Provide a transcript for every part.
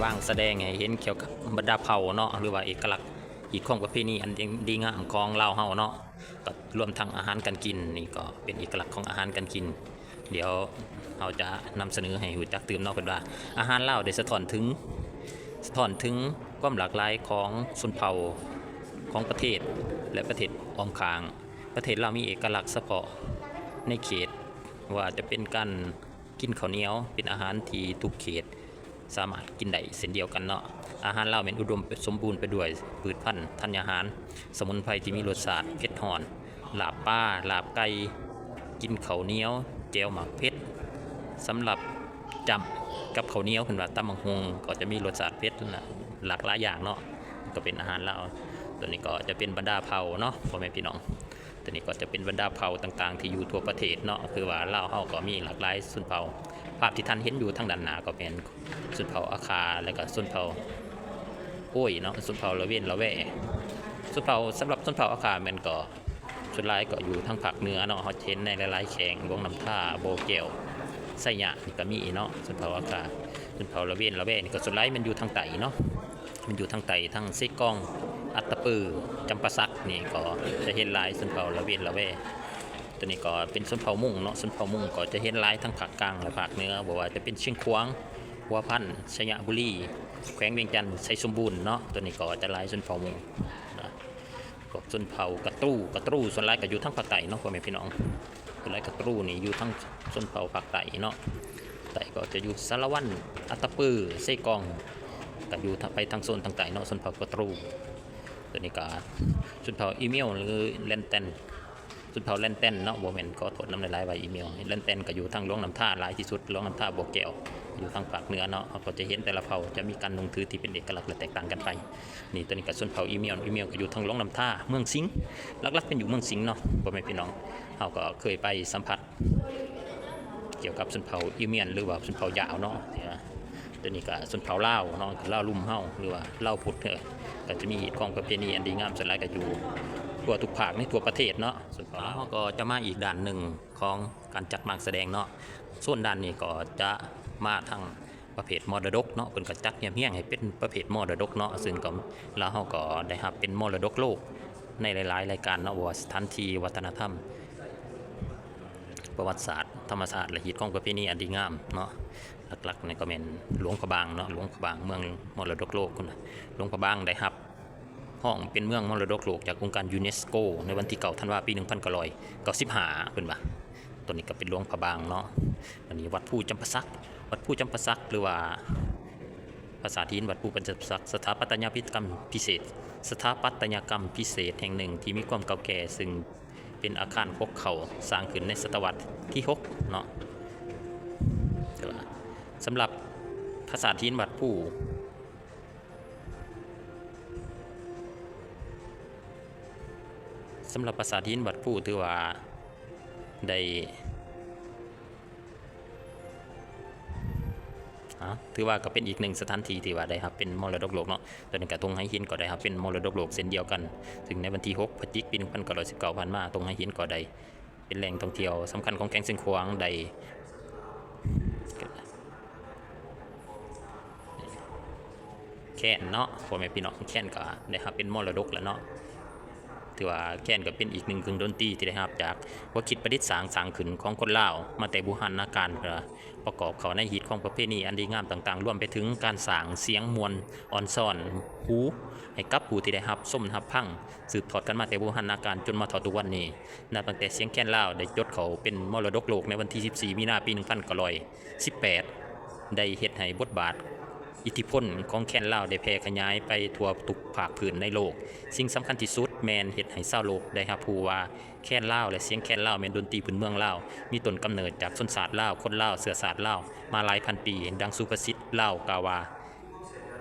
ປາງສະແດງໃຫ້ເຫັນກ່ຽວກັບບັນດາເຜົ່າເນາະ ຫຼືວ່າເອກະລັກຮີດຄອງປະເພນີອັນດີງາມຂອງລາວເຮົາເນາະ ກໍລວມທັງອາຫານການກິນ ນີ້ກໍເປັນເອກະລັກຂອງອາຫານການກິນ. ດຽວເຮົາຈະນຳສະເໜີໃຫ້ຮູ້ຈັກຕື່ມເນາະ ເພິ່ນວ່າອາຫານລາວໄດ້ສະທ້ອນເຖິງ ສະທ້ອນເຖິງຄວາມຫຼາກຫຼາຍຂອງຊົນເຜົ່າຂອງປະເທດ ແລະ ປະເທດອ້ອມຂ້າງ. ປະເທດລາວມີເອກະລັກສະເພາະໃນເຂດ ວ່າຈະເປັນການ ກິນເຂົ້າໜຽວເປັນອາຫານທີ່ທຸກເຂດສາມາດກິນໄດ້ເຊັ່ນດຽວກັນເນາະ. ອາຫານລາວແມ່ນອຸດົມສົມບູນໄປດ້ວຍພືດພັນທັນຍາຫານ ສະໝຸນໄພທີ່ມີລົດຊາດເຜັດຮ້ອນ, ລາບປາ, ລາບໄກ່, ກິນເຂົ້າໜຽວ, ແຈ່ວໝາກເຜັດ. ສຳລັບຈ້ຳກັບເຂົ້າໜຽວ ເພິ່ນວ່າຕຳບັກຫຸ່ງກໍຈະມີລົດຊາດເຜັດ ຫຼາກຫຼາຍຢ່າງເນາະ ກໍເປັນອາຫານລາວ. ຕົວນີ້ກໍຈະເປັນບັນດາເຜົ່າເນາະ ພໍ່ແມ່ພີ່ນ້ອງ. ຕົວນີ້ກໍຈະເປັນບັນດາເຜົ່າຕ່າງໆທີ່ຢູ່ທົ່ວປະເທດເນາະ ຄືວ່າລາວເຮົາກໍມີຫຼາກຫຼາຍຊົນເຜົ່າ. ພາບທີ່ທ່ານເຫັນຢູ່ທາງດ້ານໜ້າກໍແມ່ນຊົນເຜົ່າອາຄາ ແລ້ວກໍຊົນເຜົ່າໂອ້ຍເນາະ ຊົນເຜົ່າລະເວນລະແວ. ຊົນເຜົ່າ ສຳລັບຊົນເຜົ່າອາຄາແມ່ນກໍສ່ວນຫຼາຍກໍຢູ່ທາງພາກເໜືອເນາະ ເຮົາຈະເຫັນໃນຫຼາຍໆແຂວງ ຫຼວງນ້ຳທາ, ບໍ່ແກ້ວ, ໄຊຍະ ນີ້ກໍມີເນາະ ຊົນເຜົ່າອາຄາ. ຊົນເຜົ່າລະເວນລະແວນີ້ກໍສ່ວນຫຼາຍແມ່ນຢູ່ທາງໃຕ້ເນາະ ມັນຢູ່ທາງໃຕ້ ທາງເຊກອງ, ອັດຕະປື, ຈຳປາສັກ ນີ້ກໍຈະເຫັນຫຼາຍຊົນເຜົ່າລະເວນລະແວ. ຕົວນີ້ກໍເປັນຊົນເຜົ່າມົ້ງເນາະ ຊົນເຜົ່າມົ້ງກໍຈະເຫັນຫຼາຍທັງພາກກາງ ແລະ ພາກເໜືອ ບໍ່ວ່າຈະເປັນຊຽງຂວາງ, ຫົວພັນ, ໄຊຍະບູລີ, ແຂວງວຽງຈັນ, ໄຊສົມບູນເນາະ. ຕົວນີ້ກໍຈະຫຼາຍຊົນເຜົ່າມົ້ງນະ. ພວກຊົນເຜົ່າກະຕູ ກະຕູສ່ວນຫຼາຍກໍຢູ່ທາງພາກໃຕ້ເນາະ ພໍ່ແມ່ພີ່ນ້ອງ. ສ່ວນຫຼາຍກະຕູນີ້ຢູ່ທາງຊົນເຜົ່າພາກໃຕ້ເນາະ ໃຕ້ກໍຈະຢູ່ສາລະວັນ, ອັດຕະປື, ເຊກອງ ກໍຢູ່ທາງ ໄປທາງໂຊນທາງໃຕ້ເນາະ ຊົນເຜົ່າກະຕູ. ຕົວນີ້ກໍຊົນເຜົ່າອີມຽວ ຫຼື ແລນແຕນ ຊົນເຜົ່າແລນແຕນເນາະ ບໍ່ແມ່ນ ຂໍໂທດນຳຫຼາຍໆ ວ່າອີມຽວ. ແລນແຕນກໍຢູ່ທາງຫຼວງນ້ຳທາຫຼາຍທີ່ສຸດ ຫຼວງນ້ຳທາ, ບໍ່ແກ້ວ ຢູ່ທາງພາກເໜືອເນາະ. ເຮົາກໍຈະເຫັນແຕ່ລະເຜົ່າຈະມີການນຸ່ງຖືທີ່ເປັນເອກະລັກ ແລະ ແຕກຕ່າງກັນໄປ. ນີ້ ຕົວນີ້ກໍຊົນເຜົ່າອີມຽວ ອີມຽວກໍຢູ່ທາງຫຼວງນ້ຳທາ ເມືອງສິງ ຫຼັກໆເປັນຢູ່ເມືອງສິງເນາະ ພໍ່ແມ່ພີ່ນ້ອງ. ເຮົາກໍເຄີຍໄປສຳຜັດກ່ຽວກັບຊົນເຜົ່າອີມຽວ ຫຼືວ່າຊົນເຜົ່າຢາວເນາະ. ຕົວນີ້ກໍຊົນເຜົ່າລາວເນາະ ລາວລຸ່ມເຮົາ ຫຼືວ່າລາວພຸດ ກໍຈະມີຮີດຄອງປະເພນີອັນດີງາມ ສ່ວນຫຼາຍກໍຢູ່ທົ່ວທຸກພາກໃນທົ່ວປະເທດເນາະ. ຊົນເຜົ່າລາວ ເຮົາກໍຈະມາອີກດ້ານໜຶ່ງຂອງການຈັດວາງສະແດງເນາະ ໂຊນດ້ານນີ້ກໍຈະມາທາງ ປະເພດມໍລະດົກເນາະ ເພິ່ນກໍຈັດຮຽບຮຽງໃຫ້ເປັນປະເພດມໍລະດົກເນາະ ຊຶ່ງກໍ ລາວເຮົາກໍໄດ້ຮັບເປັນມໍລະດົກໂລກໃນຫຼາຍໆລາຍການເນາະ ບໍ່ວ່າສະຖານທີ່ວັດທະນະທຳ ປະຫວັດສາດ ທຳມະຊາດ ແລະ ຮີດຄອງປະເພນີອັນດີງາມເນາະ. ຫຼັກໆນີ້ກໍແມ່ນຫຼວງພະບາງເນາະ ຫຼວງພະບາງເມືອງມໍລະດົກໂລກພຸ້ນນະ. ຫຼວງພະບາງໄດ້ຮັບ ຮ້ອງເປັນເມືອງມໍລະດົກໂລກຈາກອົງການຢູເນສໂກໃນວັນທີເກົ້າທັນວາ ປີໜຶ່ງພັນເກົ້າຮ້ອຍເກົ້າສິບຫ້າ ເພິ່ນວ່າ. ຕົວນີ້ກໍເປັນຫຼວງພະບາງເນາະ. ອັນນີ້ວັດພູຈຳປາສັກ ວັດພູຈຳປາສັກ ຫຼືວ່າປາສາດຫີນວັດພູຈຳປາສັກ ສະຖາປັດຕະຍາກຳພິເສດ ສະຖາປັດຕະຍະກຳພິເສດແຫ່ງໜຶ່ງທີ່ມີຄວາມເກົ່າແກ່ ຊຶ່ງເປັນອາຄານຫົກເຄົ້າ ສ້າງຂຶ້ນໃນສະຕະວັດທີຫົກເນາະ. ແຕ່ວ່າສຳລັບປາສາດຫີນວັດພູ ສຳລັບປາສາດຫີນວັດພູ ຖືວ່າໄດ້ ອາ ຖືວ່າກໍເປັນອີກໜຶ່ງສະຖານທີ່ທີ່ວ່າໄດ້ຮັບເປັນມໍລະດົກໂລກເນາະ. ຕອນນີ້ກະທົ່ງໄຫຫີນກໍໄດ້ຮັບເປັນມໍລະດົກໂລກເຊັ່ນດຽວກັນ, ຊຶ່ງໃນວັນທີຫົກ ພະຈິກ ປີໜຶ່ງພັນເກົ້າຮ້ອຍສິບເກົ້າຜ່ານມາ, ທົ່ງໄຫຫີນກໍໄດ້ ເປັນແຫຼ່ງທ່ອງທ່ຽວສຳຄັນຂອງແຂວງຊຽງຂວາງ ໄດ້ ແຄນເນາະ ພໍ່ແມ່ພີ່ນ້ອງ, ແຄນກໍໄດ້ຮັບເປັນມໍລະດົກແລ້ວເນາະ. ຖືວ່າແຄນກໍເປັນອີກໜຶ່ງເຄື່ອງດົນຕີທີ່ໄດ້ຮັບຈາກຫົວຄິດປະດິດສ້າງ ສ້າງຂຶ້ນຂອງຄົນລາວມາແຕ່ບູຮານນາການ ເພື່ອປະກອບເຂົ້າໃນຮີດຄອງປະເພນີອັນດີງາມຕ່າງໆ, ລວມໄປເຖິງການສ້າງສຽງມ່ວນອ່ອນຊອນຫູໃຫ້ກັບຜູ້ທີ່ໄດ້ຮັບຊົມຮັບຟັງ ສືບທອດກັນມາແຕ່ບູຮານນາການຈົນມາເທົ່າທຸກວັນນີ້. ນັບຕັ້ງແຕ່ສຽງແຄນລາວໄດ້ຈົດເຂົ້າເປັນມໍລະດົກໂລກໃນວັນທີສິບສີ່ ມີນາ ປີໜຶ່ງພັນເກົ້າຮ້ອຍສິບແປດ ໄດ້ເຮັດໃຫ້ບົດບາດ ອິດທິພົນຂອງແຄນລາວໄດ້ແຜ່ຂະຫຍາຍໄປທົ່ວທຸກພາກພື້ນໃນໂລກ. ສິ່ງສຳຄັນທີ່ສຸດແມ່ນເຮັດໃຫ້ຊາວໂລກໄດ້ຮັບຮູ້ວ່າ ແຄນລາວ ແລະ ສຽງແຄນລາວແມ່ນດົນຕີພື້ນເມືອງລາວ, ມີຕົ້ນກຳເນີດຈາກຊົນຊາດລາວ, ຄົນລາວ, ເຊື້ອຊາດລາວມາຫຼາຍພັນປີ. ດັ່ງສຸພາສິດລາວກ່າວວ່າ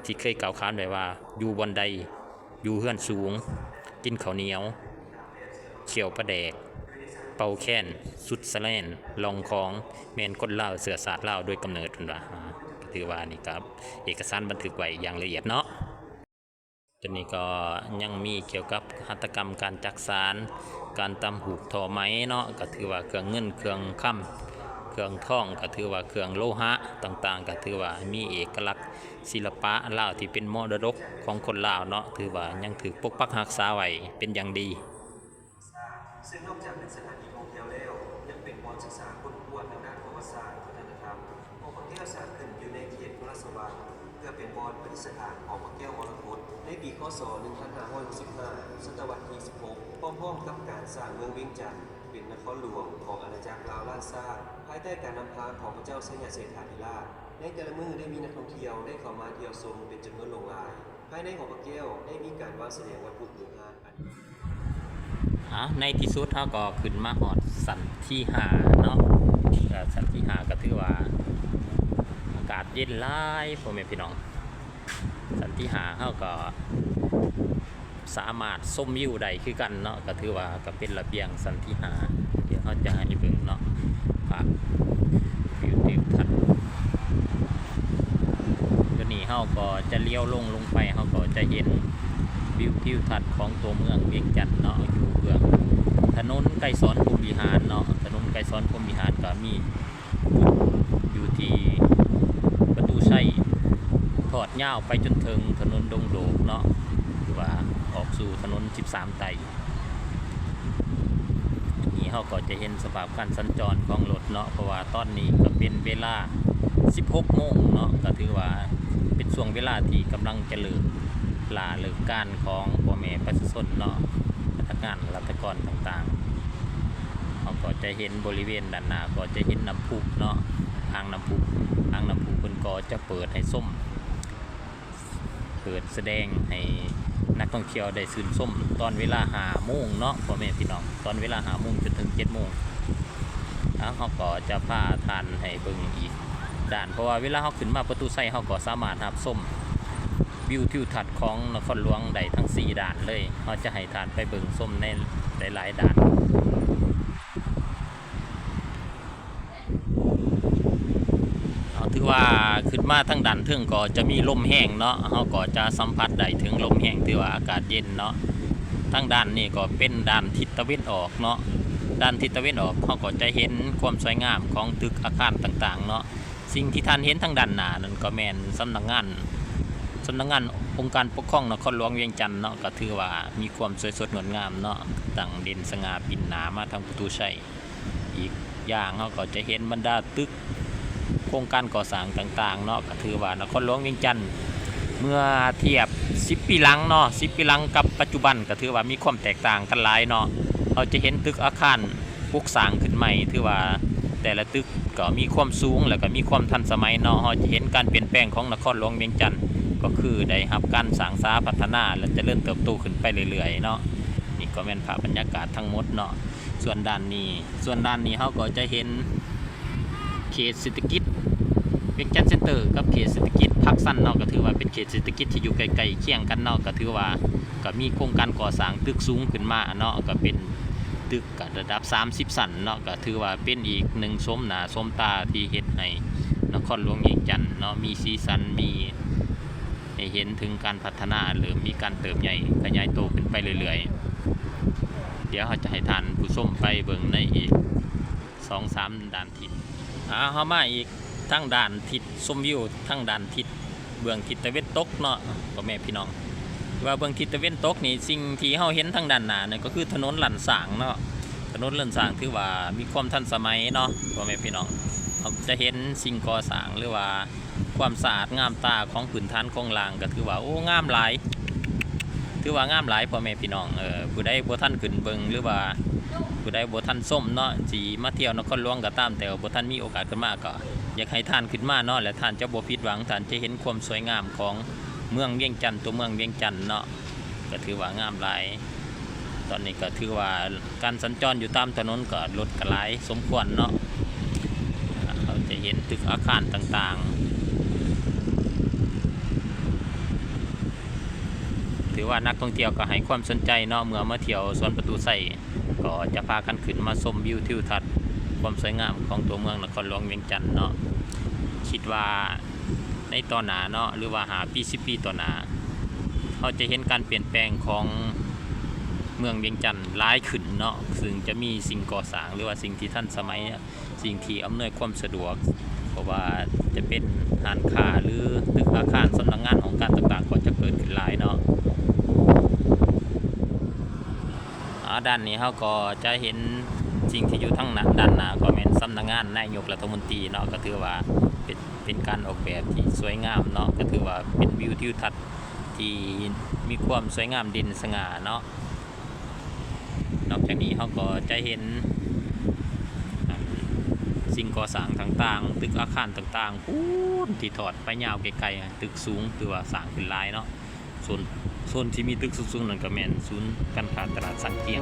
ທີ່ເຄີຍກ່າວຂານໄວ້ວ່າ ຢູ່ບ່ອນໃດ ຢູ່ເຮືອນສູງ ກິນເຂົ້າໜຽວ ຂ້ຽວປາແດກ ເປົ່າແຄນ ສຸດສະແລນ ລ່ອງຂອງ ແມ່ນຄົນລາວ ເຊື້ອຊາດລາວໂດຍກຳເນີດ ເພິ່ນວ່າ. ອາ ກໍຖືວ່ານີ້ກໍເອກະສານບັນທຶກໄວ້ຢ່າງລະອຽດເນາະ. ຕົວນີ້ກໍຍັງມີກ່ຽວກັບຫັດຖະກຳການຈັກສານ ການຕຳຫູກທໍ່ໄໝເນາະ, ກໍຖືວ່າເຄື່ອງເງິນເຄື່ອງຄຳ ເຄື່ອງທອງກໍຖືວ່າເຄື່ອງໂລຫະຕ່າງໆ ກໍຖືວ່າມີເອກະລັກສິລະປະລາວທີ່ເປັນມໍລະດົກຂອງຄົນລາວເນາະ ຖືວ່າຍັງຖືກປົກປັກຮັກສາໄວ້ເປັນຢ່າງດີ. ເຊິ່ງນອກຈາກເປັນສະຖານທີ່ທ່ອງທ່ຽວແລ້ວ ຍັງເປັນບ່ອນສຶກສາຄົ້ນຄວ້າທາງດ້ານປະຫວັດສາດ ວັດທະນະທຳ. ຫໍພະແກ້ວສ້າງຂຶ້ນຢູ່ໃນເຂດພະລາຊະວັງ ເພື່ອເປັນບ່ອນປະດິດສະຖານຫໍພະແກ້ວມໍລະກົດ. ໃນປີ ຄ.ສ. ໜຶ່ງພັນຫ້າຮ້ອຍຫົກສິບຫ້າ ສະຕະວັດທີສິບຫົກ ພ້ອມໆກັບການສ້າງເມືອງວຽງຈັນເປັນນະຄອນຫຼວງຂອງອານາຈັກລາວລ້ານຊ້າງ ພາຍໃຕ້ການນຳພາຂອງພະເຈົ້າໄຊຍະເສດຖາທິລາດ, ໃນແຕ່ລະມື້ໄດ້ມີນັກທ່ອງທ່ຽວໄດ້ເຂົ້າມາທ່ຽວຊົມເປັນຈຳນວນຫຼວງຫຼາຍ. ພາຍໃນຫໍພະແກ້ວໄດ້ມີການວາງສະແດງວັດຖຸໂບຮານ ອາ ໃນທີ່ສຸດເຮົາກໍຂຶ້ນມາຮອດຊັ້ນທີຫ້າເນາະ. ເອີ ຊັ້ນທີຫ້າກໍຖືວ່າອາກາດເຢັນຫຼາຍ ພໍ່ແມ່ພີ່ນ້ອງ. ຊັ້ນທີຫ້າເຮົາກໍສາມາດຊົມວິວໄດ້ຄືກັນເນາະ, ກໍຖືວ່າກໍເປັນລະບຽງຊັ້ນທີຫ້າ. ດຽວເຮົາຈະໃຫ້ເບິ່ງເນາະ ພາບວິວທິວທັດ. ຕົວນີ້ເຮົາກໍຈະລ້ຽວລົງ ລົງໄປ ເຮົາກໍຈະເຫັນວິວທິວທັດຂອງຕົວເມືອງວຽງຈັນເນາະ ຢູ່ເບື້ອງຖະໜົນໄກສອນພົມວິຫານເນາະ. ຖະໜົນໄກສອນພົມວິຫານກໍມີຢູ່ທີ່ປະຕູໄຊ ທອດຍາວໄປຈົນເຖິງຖະໜົນດົງໂດກເນາະ ຫຼືວ່າອອກສູ່ຖະໜົນສິບສາມໄຕ. ນີ້ເຮົາກໍຈະເຫັນສະພາບການສັນຈອນຂອງລົດເນາະ ເພາະວ່າຕອນນີ້ກໍເປັນເວລາສິບຫົກໂມງເນາະ, ກໍຖືວ່າເປັນຊ່ວງເວລາທີ່ກຳລັງຈະເລີກລາເລີກການຂອງພໍ່ແມ່ປະຊາຊົນເນາະ, ພະນັກງານລັດຖະກອນຕ່າງໆ. ເຮົາກໍຈະເຫັນບໍລິເວນດ້ານໜ້າ ກໍຈະເຫັນນ້ຳພຸເນາະ, ອ່າງນ້ຳພຸ, ອ່າງນ້ຳພຸເພິ່ນກໍຈະເປີດໃຫ້ຊົມ ເປີດສະແດງໃຫ້ນັກທ່ອງທ່ຽວໄດ້ຊື່ນຊົມຕອນເວລາຫ້າໂມງເນາະ ພໍ່ແມ່ພີ່ນ້ອງ, ຕອນເວລາຫ້າໂມງຈົນເຖິງເຈັດໂມງ. ເຮົາກໍຈະພາທ່ານໃຫ້ເບິ່ງອີກດ້ານ ເພາະວ່າເວລາເຮົາຂຶ້ນມາປະຕູໄຊ ເຮົາກໍສາມາດຮັບຊົມວິວທິວທັດຂອງນະຄອນຫຼວງໄດ້ທັງສີ່ດ້ານເລີຍ. ເຮົາຈະໃຫ້ທ່ານໄປເບິ່ງຊົມໃນຫຼາຍໆດ້ານ. ເຮົາຖືວ່າຂຶ້ນມາທາງດ້ານເທິງກໍຈະມີລົມແຮງເນາະ, ເຮົາກໍຈະສຳຜັດໄດ້ເຖິງລົມແຮງ, ຖືວ່າອາກາດເຢັນເນາະ. ທາງດ້ານນີ້ກໍເປັນດ້ານທິດຕາເວັນອອກເນາະ, ດ້ານທິດຕາເວັນອອກເຮົາກໍຈະເຫັນຄວາມສວຍງາມຂອງຕຶກອາຄານຕ່າງໆເນາະ. ສິ່ງທີ່ທ່ານເຫັນທາງດ້ານໜ້ານັ້ນກໍແມ່ນສຳນັກງານ, ສຳນັກງານອົງການປົກຄອງນະຄອນຫຼວງວຽງຈັນເນາະ, ກໍຖືວ່າມີຄວາມສວຍສົດງົດງາມເນາະ, ຕັ້ງເດັ່ນສະຫງ່າປິ່ນໜ້າມາທາງປະຕູໄຊ. ອີກຢ່າງເຮົາກໍຈະເຫັນບັນດາຕຶກໂຄງການກໍ່ສ້າງຕ່າງໆເນາະ, ກໍຖືວ່ານະຄອນຫຼວງວຽງຈັນເມື່ອທຽບສິບປີຫຼັງເນາະ, ສິບປີຫຼັງກັບປັດຈຸບັນ ກໍຖືວ່າມີຄວາມແຕກຕ່າງກັນຫຼາຍເນາະ. ເຮົາຈະເຫັນຕຶກອາຄານປຸກສ້າງຂຶ້ນໃໝ່, ຖືວ່າແຕ່ລະຕຶກກໍມີຄວາມສູງ ແລ້ວກໍມີຄວາມທັນສະໄໝເນາະ. ເຮົາຈະເຫັນການປ່ຽນແປງຂອງນະຄອນຫຼວງວຽງຈັນ ກໍຄືໄດ້ຮັບການສ້າງສາພັດທະນາ ແລະ ຈະເລີນເຕີບໂຕຂຶ້ນໄປເລື້ອຍໆເນາະ. ນີ້ກໍແມ່ນພາບບັນຍາກາດທັງໝົດເນາະ. ສ່ວນດ້ານນີ້ ສ່ວນດ້ານນີ້ເຮົາກໍຈະເຫັນເຂດເສດຖະກິດວຽງຈັນເຊັນເຕີກັບເຂດເສດຖະກິດປາກຊັນເນາະ, ກໍຖືວ່າເປັນເຂດເສດຖະກິດທີ່ຢູ່ໃກ້ໆຄຽງກັນເນາະ, ກໍຖືວ່າກໍມີໂຄງການກໍ່ສ້າງຕຶກສູງຂຶ້ນມາເນາະ, ກໍເປັນຕຶກກະລະດັບສາມສິບຊັ້ນເນາະ, ກໍຖືວ່າເປັນອີກໜຶ່ງໂສມໜ້າໂສມຕາທີ່ເຮັດໃຫ້ນະຄອນຫຼວງວຽງຈັນເນາະ ມີສີສັນ ມີ ໃຫ້ເຫັນເຖິງການພັດທະນາ ເລີ່ມມີການເຕີບໃຫຍ່ຂະຫຍາຍໂຕຂຶ້ນໄປເລື້ອຍໆ. ດຽວເຮົາຈະໃຫ້ທ່ານຜູ້ຊົມໄປເບິ່ງໃນອີກສອງສາມດ້ານທິດ. ອາ ເຮົາມາອີກທາງດ້ານທິດ ຊົມວິວທາງດ້ານທິດ ເບື້ອງທິດຕາເວັນຕົກເນາະ ພໍ່ແມ່ພີ່ນ້ອງ. ວ່າເບື້ອງທິດຕາເວັນຕົກນີ້ ສິ່ງທີ່ເຮົາເຫັນທາງດ້ານໜ້ານັ້ນກໍຄືຖະໜົນລ້ານຊ້າງເນາະ. ຖະໜົນລ້ານຊ້າງຖືວ່າມີຄວາມທັນສະໄໝເນາະ ພໍ່ແມ່ພີ່ນ້ອງ. ເຮົາຈະເຫັນສິ່ງກໍ່ສ້າງ ຫຼືວ່າ ຄວາມສະອາດງາມຕາຂອງພື້ນຖານໂຄງລ່າງກໍຖືວ່າ ໂອ້ ງາມຫຼາຍ, ຖືວ່າງາມຫຼາຍ ພໍ່ແມ່ພີ່ນ້ອງ. ເອີ ຜູ້ໃດບໍ່ທັນຂຶ້ນເບິ່ງ ຫຼືວ່າຜູ້ໃດບໍ່ທັນຊົມເນາະ ຊິມາທ່ຽວນະຄອນຫຼວງກໍຕາມ ແຕ່ວ່າບໍ່ທັນມີໂອກາດຂຶ້ນມາ ກໍຢາກໃຫ້ທ່ານຂຶ້ນມາເນາະ ແລະ ທ່ານຈະບໍ່ຜິດຫວັງ, ທ່ານຈະເຫັນຄວາມສວຍງາມຂອງເມືອງວຽງຈັນ, ຕົວເມືອງວຽງຈັນເນາະ. ກໍຖືວ່າງາມຫຼາຍ. ຕອນນີ້ກໍຖືວ່າການສັນຈອນຢູ່ຕາມຖະໜົນກໍລົດກໍຫຼາຍສົມຄວນເນາະ, ເຮົາຈະເຫັນຕຶກອາຄານຕ່າງໆ. ຖືວ່ານັກທ່ອງທ່ຽວກໍໃຫ້ຄວາມສົນໃຈເນາະ, ເມື່ອມາທ່ຽວສວນປະຕູໄຊ ກໍຈະພາກັນຂຶ້ນມາຊົມວິວທິວທັດຄວາມສວຍງາມຂອງຕົວເມືອງນະຄອນຫຼວງວຽງຈັນເນາະ. ຄິດວ່າ ໃນຕໍ່ໜ້າເນາະ ຫຼືວ່າຫ້າປີ ສິບປີຕໍ່ໜ້າ ເຮົາຈະເຫັນການປ່ຽນແປງຂອງເ ເມືອງວຽງຈັນຫຼາຍຂຶ້ນເນາະ, ຊຶ່ງຈະມີສິ່ງກໍ່ສ້າງ ຫຼືວ່າສິ່ງທີ່ທັນສະໄໝ, ສິ່ງທີ່ອຳນວຍຄວາມສະດວກ, ບໍ່ວ່າຈະເປັນຮ້ານຄ້າ ຫຼື ຕຶກອາຄານສຳນັກງານຫ້ອງການຕ່າງໆ ກໍຈະເກີດຂຶ້ນຫຼາຍເນາະ. ອາ ດ້ານນີ້ເຮົາກໍຈະເຫັນສິ່ງທີ່ຢູ່ທາງໜ້າ ດ້ານໜ້າກໍແມ່ນສຳນັກງານນາຍົກລັດຖະມົນຕີເນາະ, ກໍຖືວ່າເປັນ ເປັນການອອກແບບທີ່ສວຍງາມເນາະ, ກໍຖືວ່າເປັນວິວທິວທັດທີ່ມີຄວາມສວຍງາມເດັ່ນສະຫງ່າເນາະ. ນອກຈາກນີ້ເຮົາກໍຈະເຫັນ ອັນ ສິ່ງກໍ່ສ້າງຕ່າງໆ, ຕຶກອາຄານຕ່າງໆ ພຸ້ນທີ່ທອດໄປຍາວໄກໆ, ຕຶກສູງ ຖືວ່າສ້າງຂຶ້ນຫຼາຍເນາະ. ໂຊນ ໂຊນທີ່ມີຕຶກສູງໆນັ້ນກໍແມ່ນສູນການຄ້າຕະຫຼາດຊານກຽງ.